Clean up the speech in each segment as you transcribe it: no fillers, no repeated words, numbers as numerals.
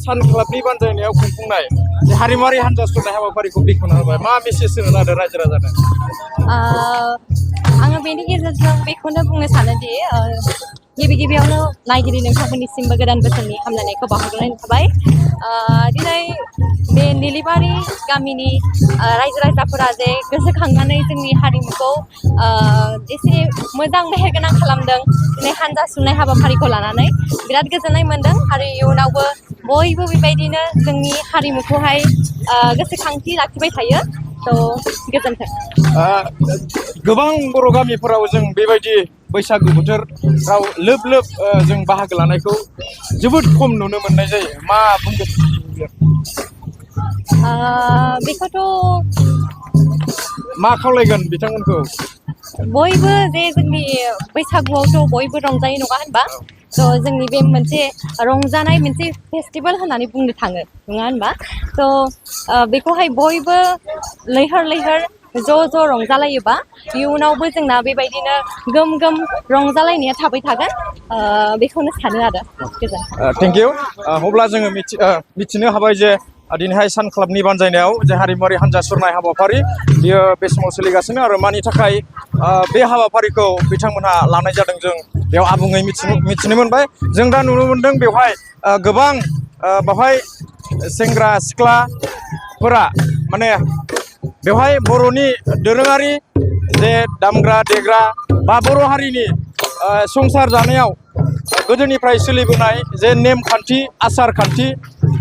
सान क्लाबनि बानजायनायाव खुंफुंनाय हारिमुआरि हान्जा सुरनाय हाबाफारिखौ बेखेवना होबाय मा मेसेज होनो नागिरदों रायजो राजानो? आङो बेनि गेजेरजों बेखौनो बुंनो सानोदि गिबि गिबियावनो नायगिरि नोंथांमोननिसिमबो गोदान बोसोरनि हामलायनायखौ बावहरनाय थाबाय। दिनै बे निलिबारि गामिनि रायजो राजाफोरा जे गोसोखांनानै जोंनि हारिमुखौ एसे मोजां मेहेरगोनां खालामदों दिनै हान्जा सुरनाय हाबाफारिखौ लानानै बिराद गोजोननाय मोन्दों आरो इयुनावबो बयबो बेबायदिनो जोंनि हारिमुखौहाय गोसोखांथि लाखिबाय थायो। गोजोन्थों। गोबां बर' गामिफोराव जों बेबायदि बैसागु बोथोराव लोब लोब जों बाहागो लानायखौ जोबोद खम नुनो मोननाय जायो। मा बुंगोन? बेखौथ' मा खावलायगोन बिथांमोनखौ? बयबो जे जोंनि बैसागुआवथ' बयबो रंजायो नङा होनबा? थ' जोंनि बे मोनसे रंजानाय मोनसे फेस्टिभेल होननानै बुंनो थाङो नङा होनबा? थ' बेखौहाय बयबो लैहोर लैहोर ज' ज' रंजालायोबा इयुनावबो जोंना बेबायदिनो गोम गोम रंजालायनाया थाबाय थागोन बेखौनो सानो आरो। गोजोन्थों। Thank you. अब्ला जोङो मिथिनो हाबाय जे दिनैहाय सान क्लाबनि बानजायनायाव जे हारिमुआरि हान्जा सुरनाय हाबाफारि बियो बे समाव सोलिगासिनो आरो मानि थाखाय बे हाबाफारिखौ बिथांमोनहा लानाय जादों जों बेयाव आबुङै मिथिनो मोनबाय। जों दा नुनो मोनदों बेवहाय गोबां बेवहाय सेंग्रा सिख्लाफोरा माने बेवहाय बर'नि दोरोङारि जे दामग्रा देग्रा बा बर' हारिनि संसार जानायाव गोदोनिफ्राय सोलिबोनाय जे नेमखान्थि आसार खान्थि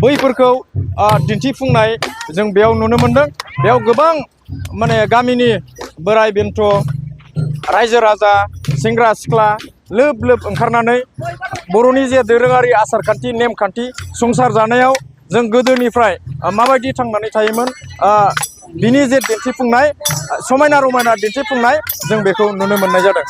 बैफोरखौ दिन्थिफुंनाय जों बेयाव नुनो मोनदों। बेयाव गोबां माने गामिनि बोराय बेन्थ' रायजो राजा सेंग्रा सिख्ला लोब लोब ओंखारनानै बर'नि जे दोरोङारि आसार खान्थि नेमखान्थि संसार जानायाव जों गोदोनिफ्राय माबायदि थांनानै थायोमोन बिनि जे दिन्थिफुंनाय समायना रमायना दिन्थिफुंनाय जों बेखौ नुनो मोननाय जादों।